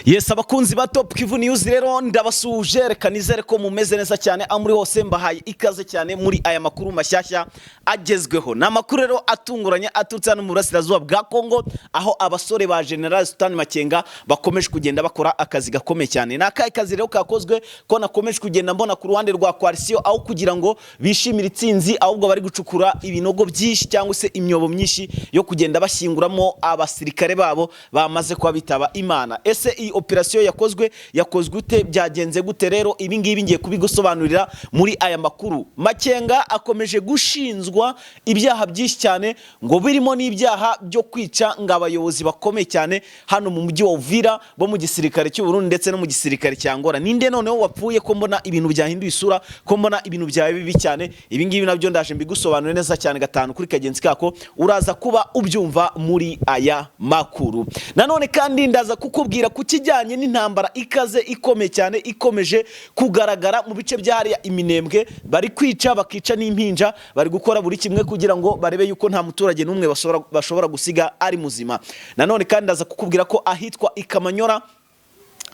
Yes, abakunzi ba Top Kivu News rero ndabasuhuje. Reka nizere ko mumeze neza cyane aho muri hose. Mbahaye ikaze cyane muri aya makuru mashyashya agezweho. Ni amakuru rero atunguranye aturutse hano mu burasirazuba bwa Kongo, aho abasore ba General Sultan Makenga bakomeje kugenda bakora akazi gakomeye cyane. Ni akahe kazi rero kakozwe ko nakomeje kugenda mbona ku ruhande rwa coalition, aho kugira ngo bishimire itsinzi ahubwo bari gucukura ibinogo byinshi cyangwa se imyobo myinshi yo kugenda bashyinguramo abasirikare babo bamaze kuba bitaba Imana? Ese iyi operasiyo yakozwe ute? Byagenze gute? Rero ibi ngibi ngiye kubigusobanurira muri aya makuru. Makenga akomeje gushinzwa ibyaha byinshi cyane, ngo birimo n'ibyaha byo kwica ngo abayobozi bakomeye cyane hano mu mujyi wa Uvira bo mu gisirikare cy'u Burundi ndetse no mu gisirikare cya Angola. Ninde noneho wapfuye, ko mbona ibintu byahinduye isura, ko mbona ibintu byawe bibi cyane? Ibi ngibi nabyo ndaje mbigusobanurire neza cyane gatanu kuri kagenzi kako, uraza kuba ubyumva muri aya makuru. Nanone kandi ndaza kukubwira ku kijyanye n'intambara ikaze ikomeye cyane ikomeje kugaragara mu bice bya hariya Iminembwe. Bari kwica, bakica n'impinja, bari gukora buri kimwe kugira ngo barebe yuko nta muturage n'umwe bashobora gusiga ari muzima. Nanone kandi ndaza kukubwira ko ahitwa Ikamanyora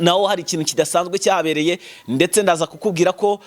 naho hari ikintu kidasanzwe cyahabereye, ndetse ndaza kukubwira ko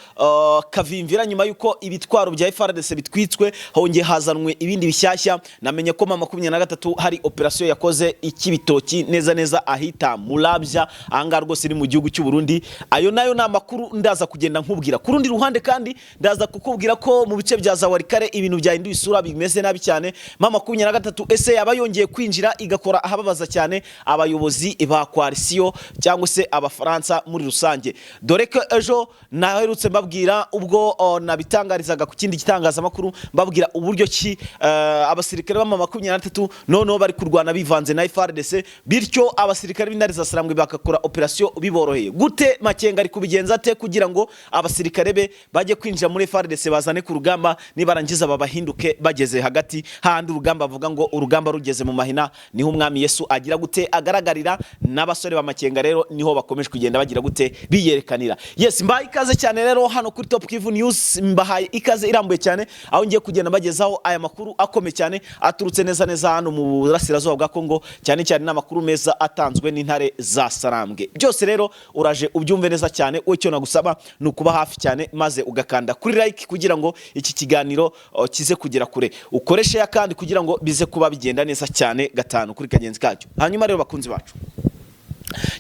Kavimvira, nyuma y'uko ibitwaro bya FARDC bitwitswe, hongeye hazanwe ibindi bishyashya. Namenye ko M23 hari operasiyo yakoze ikibitoki neza neza ahita Murabya, ahangaha rwose ni mu gihugu cy'u Burundi. Ayo nayo ni amakuru ndaza kugenda nkubwira. Ku rundi ruhande kandi ndaza kukubwira ko mu bice bya Zawarikare ibintu byahinduye isura, bimeze nabi cyane. M23 ese yaba yongeye kwinjira igakora ahababaza cyane abayobozi ba coalition cyangwa se Abafaransa muri rusange? Dore ko ejo naherutse mbabwira, ubwo nabitangarizaga ku kindi gitangazamakuru, mbabwira uburyo ki abasirikare ba M23 noneho bari kurwana bivanze na FARDC, bityo abasirikare b'Intare za Sarambwe bagakora operasiyo biboroheye. Gute Makenga ari kubigenza ate kugira ngo abasirikare be bajye kwinjira muri FARDC, bazane ku rugamba, nibarangiza babahinduke bageze hagati hahandi urugamba bavuga ngo urugamba rugeze mu mahina niho Umwami Yesu agira gute? Agaragarira. N'abasore ba Makenga rero niho bakomeje kugenda bagira gute? Biyerekanira. Yes, mbahaye ikaze cyane rero hano kuri Top Kivu News, mbahaye ikaze irambuye cyane aho ngiye kugenda mbagezaho aya makuru akomeye cyane aturutse neza neza hano mu burasirazuba bwa Kongo, cyane cyane n'amakuru meza atanzwe n'Intare za Sarambwe. Byose rero uraje ubyumve neza cyane. Wowe icyo nagusaba ni ukuba hafi cyane maze ugakanda kuri like kugira ngo iki kiganiro kize kugera kure, ukoreshe ya kandi kugira ngo bize kuba bigenda neza cyane gatanu kuri kagenzi kacyo. Hanyuma rero bakunzi bacu,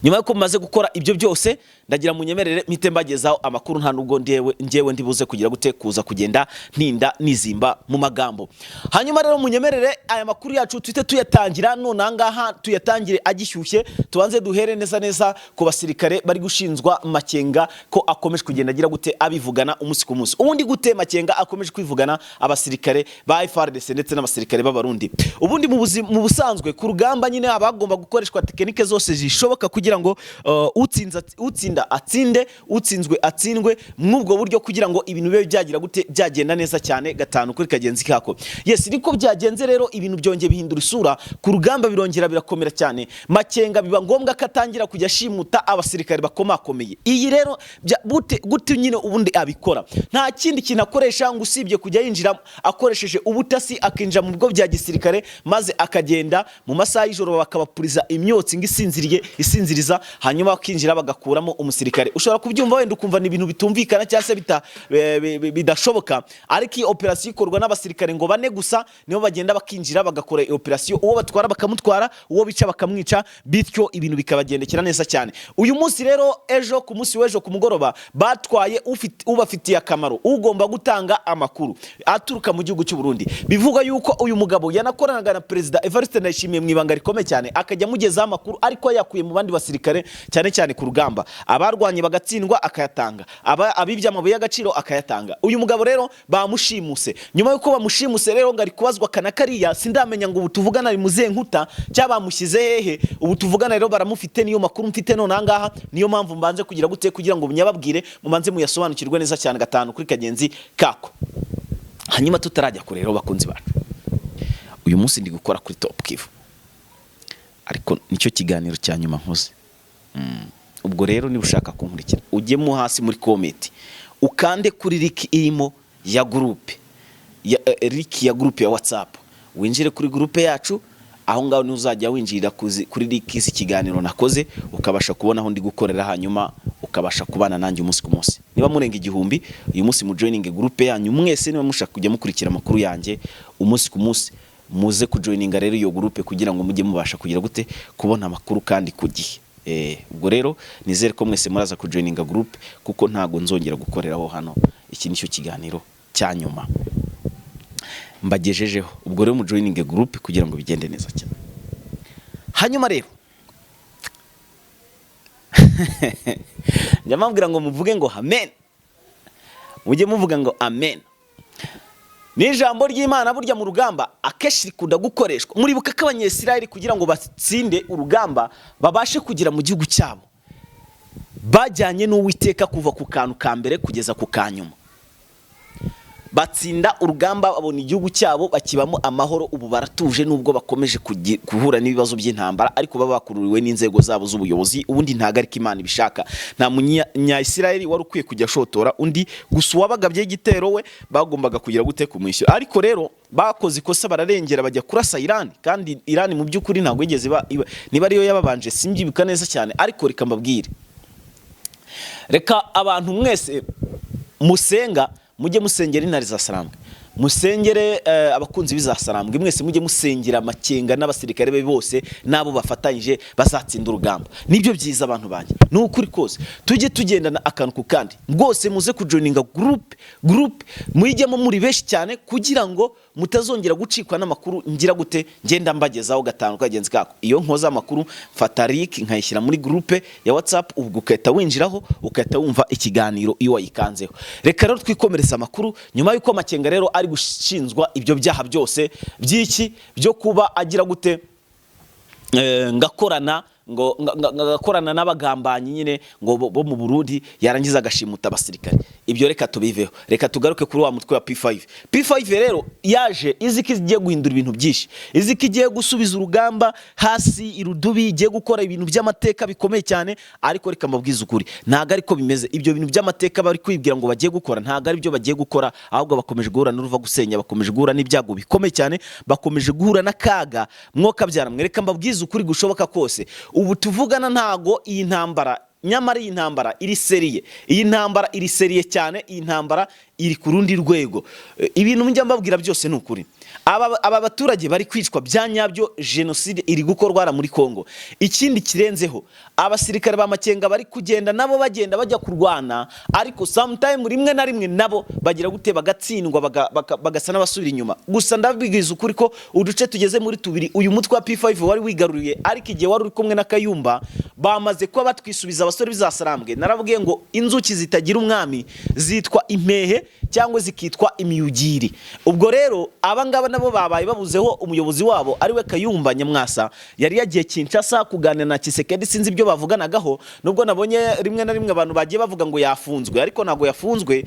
nyuma yuko mumaze gukora ibyo byose, ndagira munyemerere mpite mbagezaho amakuru. Nta nubwo ngewe ndibuze kugira gute, kuza kugenda ntinda nizimba mu magambo. Hanyuma rero munyemerere aya makuru yacu tuhite tuyatangira none ahangaha, tuyatangire agishyushye. Tubanze duhere neza neza ku basirikare bari gushinzwa Makenga ko akomeje kugenda agira gute? Abivugana umunsi ku munsi. Ubundi gute Makenga akomeje kwivugana abasirikare ba FARDC ndetse n'abasirikare b'Abarundi? Ubundi mu busanzwe ku rugamba nyine haba hagomba gukoreshwa tekinike zose zishoboka kugira ngo utsinda atsinde, utsinzwe atsindwe, mw'ubwo buryo kugira ngo ibintu bibe byagira gute? Byagenda neza cyane gatanu kuri kagenzi kako. Yes, niko byagenze rero. Ibintu byongeye bihindura isura ku rugamba, birongera birakomera cyane. Makenga biba ngombwa ko atangira kujya ashimuta abasirikare bakomakomeye. Iyi rero gute nyine ubundi abikora? Nta kindi kintu akoresha ngo usibye kujya yinjira akoresheje ubutasi, akinjira mu bigo bya gisirikare maze akagenda mu masaha y'ijoro bakabapuriza imyotsi ngo isinziriye isinziriza, hanyuma bakinjira bagakuramo umusirikare. Ushobora kubyumva wenda ukumva ni ibintu bitumvikana cyangwa se bidashoboka, ariko iyi operasiyo ikorwa n'abasirikare ngo bane gusa. Nibo bagenda bakinjira bagakora iyi operasiyo, uwo batwara bakamutwara, uwo bica bakamwica, bityo ibintu bikabagendekera neza cyane. Uyu munsi rero, ejo, ku munsi w'ejo ku mugoroba, batwaye ubafitiye akamaro, ugomba gutanga amakuru aturuka mu gihugu cy'u Burundi. Bivugwa yuko uyu mugabo yanakoranaga na Perezida Evariste Ndayishimiye mu ibanga rikomeye cyane, akajya amugezaho amakuru ariko yakuye mu bandi basirikare, cyane cyane ku rugamba, abarwanye bagatsindwa akayatanga, abibye amabuye y'agaciro akayatanga. Uyu mugabo rero bamushimuse. Nyuma y'uko bamushimuse rero ngo ari kubazwa kana kariya, sindamenya ngo ubu tuvugana ari muzihe nkuta cyangwa bamushyize hehe. Ubu tuvugana rero baramufite, niyo makuru mfite none ahangaha. Niyo mpamvu mbanze kugira gute? Kugira ngo munyababwire, mubanze muyasobanukirwe neza cyane gatanu kuri kagenzi kako. Hanyuma tutarajya kure rero bakunzi bacu, uyu munsi ndi gukora kuri Top Kivu, ariko nicyo kiganiro cya nyuma nkoze. Ubwo rero niba ushaka kunkurikira, ujyemo hasi muri comment, ukande kuri link irimo ya groupe ya link ya groupe ya WhatsApp, winjire kuri groupe yacu. Aho ngaho niho uzajya winjirira kuri link z'ikiganiro nakoze, ukabasha kubona aho ndi gukorera, hanyuma ukabasha kubana nanjye umunsi ku munsi. Niba murenga 1000 uyu munsi, mu joining groupe yanyu mwese. Niba mushaka kujya mukurikira amakuru yanjye umunsi ku munsi, muze kujoininga rero iyo groupe kugira ngo mujye mubasha kugira gute? Kubona amakuru kandi ku gihe. Ubwo rero nizere ko mwese muraza kujoininga groupe, kuko ntago nzongera gukoreraho hano. Iki nicyo kiganiro cya nyuma mbagejejeho. Ubwo rero mujoininge groupe kugira ngo bigende neza cyane. Hanyuma rero njya mbabwira ngo muvuge ngo amen, mujye muvuga ngo amen. Ni ijambo ry'Imana burya mu rugamba akenshi rikunda gukoreshwa. Muribuka ko Abanyesirayeli, kugira ngo batsinde urugamba, babashe kugera mu gihugu cyabo, bajyanye n'Uwiteka kuva ku kantu ka mbere kugeza ku ka nyuma. Batsinda urugamba, babona igihugu cyabo, bakibamo amahoro. Ubu baratuje, nubwo bakomeje guhura n'ibibazo by'intambara, ariko baba bakururiwe n'inzego zabo z'ubuyobozi. Ubundi ntabwo ariko Imana ibishaka. Nta munyayisirayeli wari ukwiye kujya ashotora undi. Gusa uwabagabyeho igitero we bagombaga kugira gute? Kumwishyura. Ariko rero bakoze ikosa, bararengera, bajya kurasa Irani, kandi Irani mu by'ukuri ntabwo yigeze niba ariyo yababanje, simbyibuka neza cyane. Ariko reka mbabwire, reka abantu mwese musenga mujye musengera intare za Sarambwe, musengere abakunzi b'iza Sarambwe mwese, mujye musengera Amakenga n'abasirikare be bose n'abo bafatanyije, bazatsinda urugamba. Nibyo byiza, abantu banjye, ni ukuri kose. Tujye tugendana akantu ku kandi rwose. Muze kujoininga groupe, muyijyemo muri benshi cyane, kugira ngo mutazongera gucikwa n'amakuru ngira gute? Ngenda mbagezaho gatanu kagenzi kako. Iyo nkoze amakuru, mfata link nkayishyira muri groupe ya WhatsApp, ubwo ugahita winjiraho, ugahita wumva ikiganiro iyo wayikanzeho. Reka rero twikomereza amakuru. Nyuma y'uko Makenga rero ari gushinjwa ibyo byaha byose by'iki, byo kuba agira gute, ngakorana ngo ngakorana n'abagambanyi nyine ngo bo mu Burundi, yarangiza agashimuta abasirikare, ibyo reka tubiveho. Reka tugaruke kuri wa mutwe wa P5. P5 rero yaje izi ko igiye guhindura ibintu byinshi, izi ko igiye gusubiza urugamba hasi irudubi, igiye gukora ibintu by'amateka bikomeye cyane. Ariko reka mbabwize ukuri, ntabwo ariko bimeze. Ibyo bintu by'amateka bari kwibwira ngo bagiye gukora, ntabwo ari byo bagiye gukora. Ahubwo bakomeje guhura n'uruva gusenya, bakomeje guhura n'ibyago bikomeye cyane, bakomeje guhura n'akaga. Mwokabyara mwe, reka mbabwize ukuri gushoboka kose. Ubu tuvugana ntago iyi ntambara, nyamara iyi ntambara iri sérieux, iyi ntambara iri sérieux cyane, iyi ntambara iri ku rundi rwego. Ibintu njya mbabwira byose ni ukuri. Aba baturage bari kwicwa bya nyabyo, jenoside iri gukorwa hariya muri Kongo. Ikindi kirenzeho, abasirikare ba Makenga bari kugenda nabo, bagenda bajya kurwana, ariko sometime, rimwe na rimwe, nabo bagira gute? Bagatsindwa, bagasa n'abasubira inyuma. Gusa ndabibwiza ukuri ko uduce tugeze muri tubiri uyu mutwe wa P5 wari wigaruriye, ariko igihe wari uri kumwe na Kayumba, bamaze kuba batwisubiza abasore b'izasarambwe. Narabwiye ngo inzuki zitagira umwami zitwa impehe cyangwa zikitwa imiyugiri. Ubwo rero aba ngaba nabo babaye babuzeho umuyobozi wabo, ariwe Kayumba Nyamwasa. Yari yagiye Kinshasa kuganira na Tshisekedi, sinzi ibyo bavuganagaho, nubwo nabonye rimwe na rimwe abantu bagiye bavuga ngo yafunzwe, ariko ntabwo yafunzwe.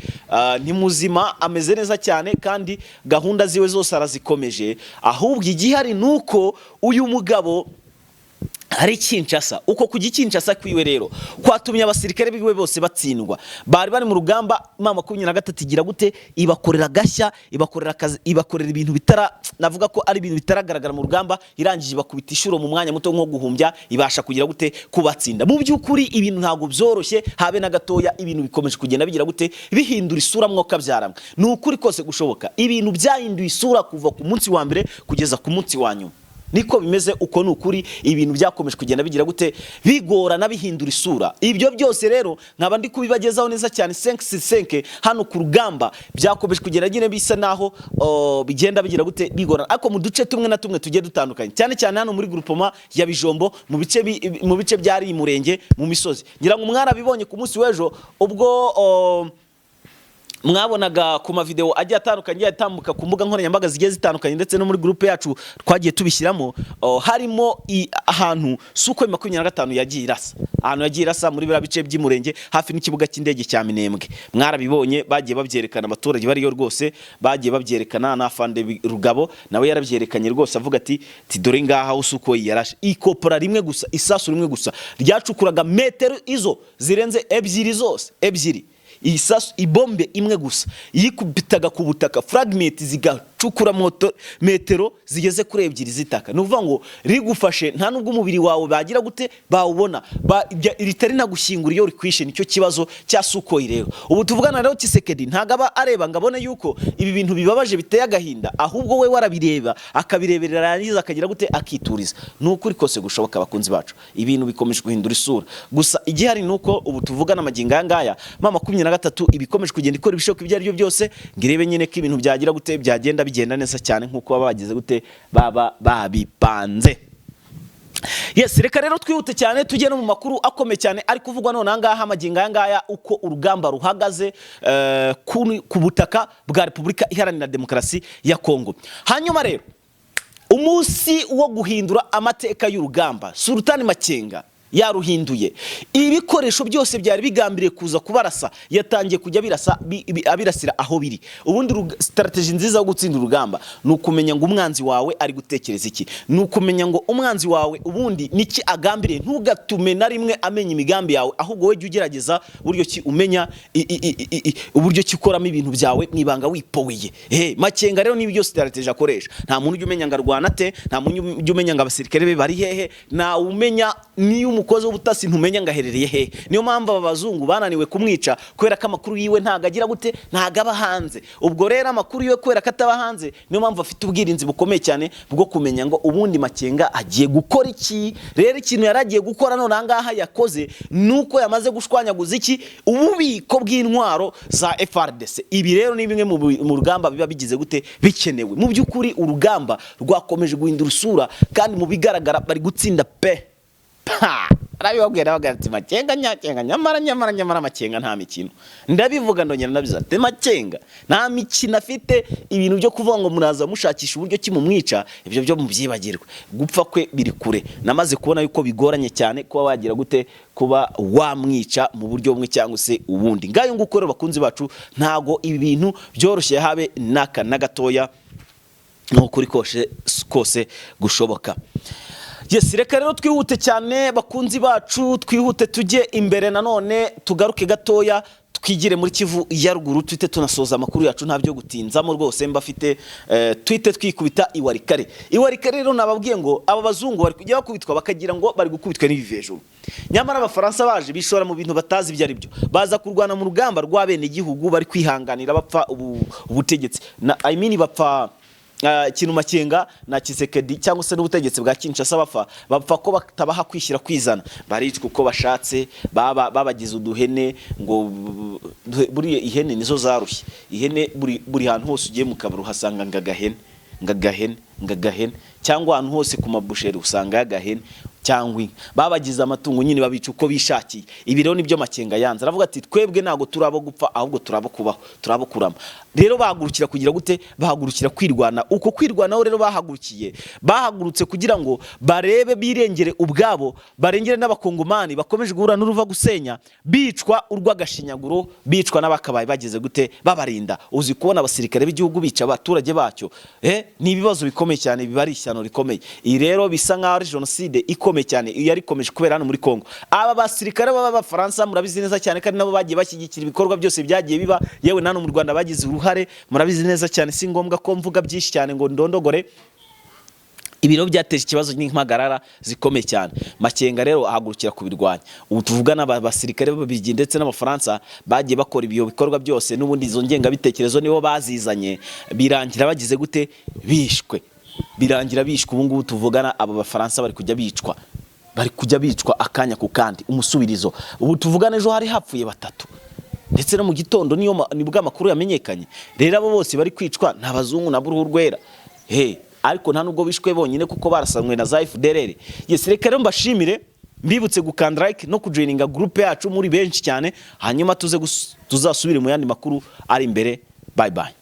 Ni muzima, ameze neza cyane, kandi gahunda ziwe zose arazikomeje. Ahubwo igihari ni uko uyu mugabo ari Kinshasa. Uko kujya Kinshasa kwiwe rero kwatumye abasirikare biwe bose batsindwa, bari bari mu rugamba. M23 igira gute? Ibakorera agashya, ibakorera akazi, ibakorera ibintu bitara, navuga ko ari ibintu bitaragaragara mu rugamba. Irangije ibakubita inshuro mu mwanya muto nko guhumbya, ibasha kugira gute? Kubatsinda. Mu by'ukuri ibintu ntabwo byoroshye habe na gatoya. Ibintu bikomeje kugenda bigira gute? Bihindura isura. Mwoka byaramwe, ni ukuri kose gushoboka, ibintu byahinduye isura kuva ku munsi wa mbere kugeza ku munsi wa nyuma. Niko bimeze, uko ni ukuri. Ibintu byakomeje kugenda bigira gute? Bigorana, bihindura isura. Ibyo byose rero nkaba ndi kubibagezaho neza cyane 5 hano ku rugamba. Byakomeje kugenda nyine bisa naho bigenda bigira gute? Bigorana, ariko mu duce tumwe na tumwe tugiye dutandukanye, cyane cyane hano muri groupement ya Bijombo, mu bice byari Murenge, mu misozi. Ngira ngo mwarabibonye ku munsi w'ejo, ubwo mwabonaga ku mavideo agiye atandukanye agiye atambuka ku mbuga nkoranyambaga zigiye zitandukanye, ndetse no muri groupe yacu twagiye tubishyiramo. Harimo ahantu Sukhoi 25 yagiye irasa, ahantu yagiye irasa muri biriya bice by'Umurenge, hafi n'ikibuga cy'indege cya Minembwe. Mwarabibonye, bagiye babyerekana, abaturage bariyo rwose bagiye babyerekana, na Afande Rugabo nawe yarabyerekanye rwose, avuga ati dore ngaha aho Sukhoi yarashe, ikopora rimwe gusa, isasu rimwe gusa ryacukuraga metero izo zirenze ebyiri zose, ebyiri. Isasu, ibombe imwe gusa yikubitaga ku butaka, fragment. Ricukura moto metero zigeze kuri 2 z'itaka. Ni ukuvuga ngo rigufashe, nta nubwo umubiri wawe bagira gute bawubona, ritari nagushyingura iyo rikwishe. Nicyo kibazo cya Sukhoi. Rero ubu tuvugana rero, Tshisekedi ntago aba areba ngo abone yuko ibi bintu bibabaje, biteye agahinda, ahubwo we warabireba, akabireberera, yarangiza akagira gute? Akituriza. Ni ukuri kose gushoboka, abakunzi bacu, ibintu bikomeje guhindura isura. Gusa igihari ni uko ubu tuvugana, amagingo aya ngaya, M23 ibikomeje kugenda ikora ibishoboka ibyo ari byo byose ngo irebe nyine ko ibintu byagira gute, byagenda bigenda neza cyane nk'uko baba bagize gute, baba babipanze. Yes, reka rero twihute cyane tujye no mu makuru akomeye cyane ari kuvugwa none aha ngaha, amagingo aya ngaya, uko urugamba ruhagaze ku butaka bwa Repubulika Iharanira Demokarasi ya Kongo. Hanyuma rero, umunsi wo guhindura amateka y'urugamba, Sultani Makenga yaruhinduye. Ibikoresho byose byari bigambiriye kuza kubarasa yatangiye kujya birasa abirasira aho biri. Ubundi strategy nziza yo gutsinda urugamba ni ukumenya ngo umwanzi wawe ari gutekereza iki, ni ukumenya ngo umwanzi wawe ubundi niki agambiriye. Ntugatume na rimwe amenya imigambi yawe, ahubwo wowe jya ugerageza uburyo ki umenya uburyo ki ukoramo ibintu byawe mu ibanga, wipoweye. Makenga rero niba byose strategy akoresha, nta muntu ujya umenya ngo arwana ate, nta muntu ujya umenya ngo abasirikare be bari hehe, nta umenya niyo umukozi w'ubutasi, ntumenya ngo aherereye hehe. Niyo mpamvu aba bazungu bananiwe kumwica, kubera ko amakuru yiwe ntago agira gute, ntago aba hanze. Ubwo rero amakuru yiwe kubera ko ataba hanze, niyo mpamvu afite ubwirinzi bukomeye cyane bwo kumenya ngo ubundi Makenga agiye gukora iki. Rero ikintu yari agiye gukora none aha ngaha yakoze, ni uko yamaze gushwanyaguza iki? Ububiko bw'intwaro za FARDC. Ibi rero ni bimwe mu rugamba biba bigize gute, bikenewe. Mu by'ukuri urugamba rwakomeje guhindura isura, kandi mu bigaragara bari gutsinda pe. Pa! Arabibabwira bagira ati: "Makenga nyakenga." Nyamara nyamara nyamara Makenga nta mikino. Ndabivuga, ndongera ndabiza ati: "Makenga nta mikino afite." Ibintu byo kuvuga ngo muraza mushakisha uburyo ki mumwica, ibyo byo mubyibagirwe. Gupfa kwe biri kure. Namaze kubona yuko bigoranye cyane kuba wagira gute, kuba wamwica mu buryo bumwe cyangwa se ubundi. Ngayo nguko rero, bakunzi bacu, ntago ibi bintu byoroshye habe n'aka na gatoya. Ni ukuri kose kose gushoboka. Yes, reka rero twihute cyane, bakunzi bacu, twihute tujye imbere nanone, tugaruke gatoya twigire muri Kivu ya Ruguru, tuhite tunasoza amakuru yacu, nta byo gutinzamo rwose mba afite. Tuhite twikubita iwarikare. Iwarikare rero nababwiye ngo aba bazungu bari kujya bakubitwa bakagira ngo bari gukubitwa n'ibivejuru, nyamara Abafaransa baje bishora mu bintu batazi ibyo ari byo, baza kurwana mu rugamba rw'abenegihugu bari kwihanganira bapfa ubutegetsi na, I mean, bapfa ikintu Makenga na Tshisekedi cyangwa se n'ubutegetsi bwa Kinshasa. Bapfa ko batabaha kwishyira kwizana, baricwa uko bashatse, baba babagize uduhene ngo buriya ihene nizo zarushye. Ihene buri hantu hose ugiye mu kabari uhasanga ngo agahene, ngo agahene, ngo agahene, cyangwa ahantu hose ku mabusheri usanga agahene cyangwa inka. Babagize amatungo nyine, babica uko bishakiye. Ibi rero nibyo Makenga yanze. Aravuga ati: "Twebwe ntabwo turabo gupfa, ahubwo turabo kubaho, turabo kurama." Rero bahagurukira kugira gute? Bahagurukira kwirwana. Uko kwirwanaho rero bahagurukiye, bahagurutse kugira ngo barebe birengere ubwabo, barengere n'Abakongomani bakomeje guhura n'uruva gusenya, bicwa urw'agashinyaguro, bicwa n'abakabaye bageze gute, babarinda. Uzi kubona abasirikare b'igihugu bica abaturage bacyo? Ni ibibazo bikomeye cyane, biba ari ishyano rikomeye. Iyi rero bisa nk'aho ari jenoside ikomeye cyane yari ikomeje kubera hano muri Kongo. Aba basirikare b'Abafaransa murabizi neza cyane kandi nabo bagiye bashyigikira ibikorwa byose byagiye biba, yewe nano mu Rwanda bagize uruhare, murabizi neza cyane, si ngombwa ko mvuga byinshi cyane ngo ndondogore. Ibiro byateje ikibazo n'impagarara zikomeye cyane. Makenga rero ahagurukira kubirwanya. Ubu tuvugana, aba basirikare b'Ababiligi ndetse n'Abafaransa bagiye bakora ibyo bikorwa byose, n'ubundi izo ngengabitekerezo nibo bazizanye, birangira bagize gute? Bishwe. Birangira bishwe. Ubu ngubu tuvugana, aba Bafaransa bari kujya bicwa, bari kujya bicwa akanya ku kandi, umusubirizo. Ubu tuvugana, ejo hari hapfuye batatu, ndetse no mu gitondo niyo nibwo amakuru yamenyekanye. Rero abo bose bari kwicwa ni abazungu na buruhu rwera. He, ariko nta nubwo bishwe bonyine, kuko barasanwe na za FDLR. Yes, reka rero mbashimire, mbibutse gukanda like no kujoininga groupe yacu muri benshi cyane, hanyuma tuze tuzasubire mu yandi makuru ari imbere. Bye bye.